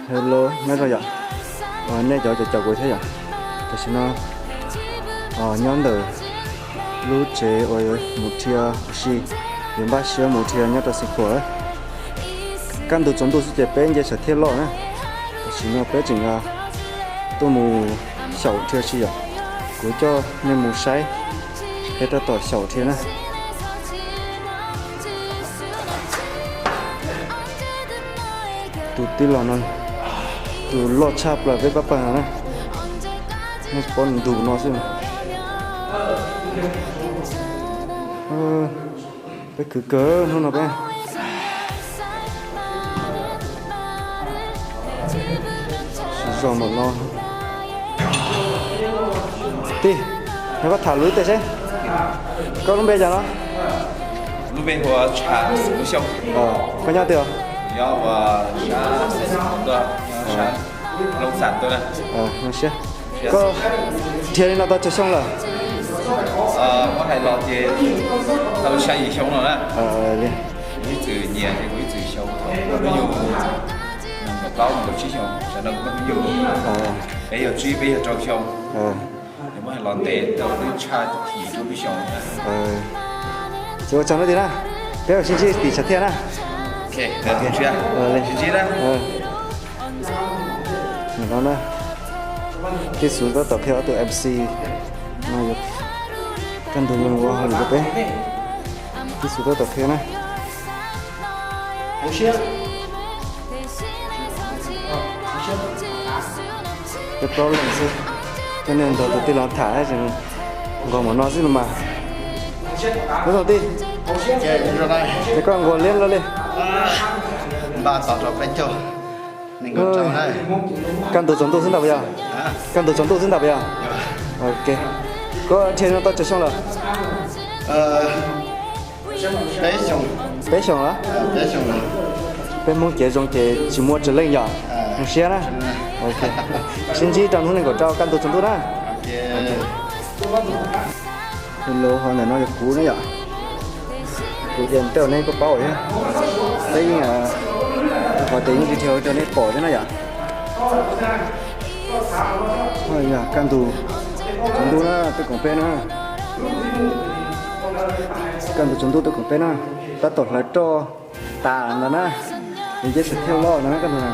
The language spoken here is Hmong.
Hello, nyob zoo yom. Nej cov caum kuv thiab yom. Tam sim no nyob ntawm lub tsev uas mus dhia ua si, yuav npaj siab mus dhia nyob rau Xeev Khuam. Kaj ntug tsaus ntuj xwb ces peb nce sawv thiaj loj na. Tam sim no peb tseem tuaj mus xyaum dhia ua si yom. Kuv coj nej mus saib peb tab tom xyaum dhia na. Tus tij laug no, tus loj tshaj plaws peb pab pawg no na. Nej tsis paub nws ntug no xwb. Peb khwv kawg hnub no peb. Siv zog mus no. Tij, nrog koj tham lus ib teg seb. Koj lub npe cas no? Koj nyob twg os? Zoo siab. Koj dhia li no tau tsawg xyoo lawm? Li Ces ua tsaug nej tiag na, peb mam sib ntsib tim tshav thiaj na. Nim no na, Tij Xus tab tom qhia ob tug M C no, kaj ntug mus ua hauj lwm rau peb. Tij Xus tab tom qhia na. Peb plaub leeg xwb, coj nej nrog tus tij laug tham es nqos mus no xwb los mas. Nyob zoo tij, ces koj nqos liab npaum li? Kaj ntug tsaus ntuj xwb ntag puas yog? Kaj ntug tsaus ntuj xwb ntag puas yog? Ok. Koj dhia no tau tsawg xyoo lawm? Peb xyoos lawm. Peb Hmoob kev zoo ces tsis muaj tsawg leej yom. Zoo siab na. Sib ntsib rau hnub nees nkaum rau kaj ntug tsaus ntuj na. Lus hauv ntawm no yog kuv ne yom. Kuv tias tej zaum nej kuj paub thiab. Peb yeej qhov tias yeej dhia rau nej pom thiab na yom. Yog kaj ntug tsaus ntuj na tuaj koom peb na. Kaj ntug tsaus ntuj tuaj koom peb na. Tab tom hlawv roj tas ntawd na. Nws nce sawv thiaj loj ntawd na kaj ntug na.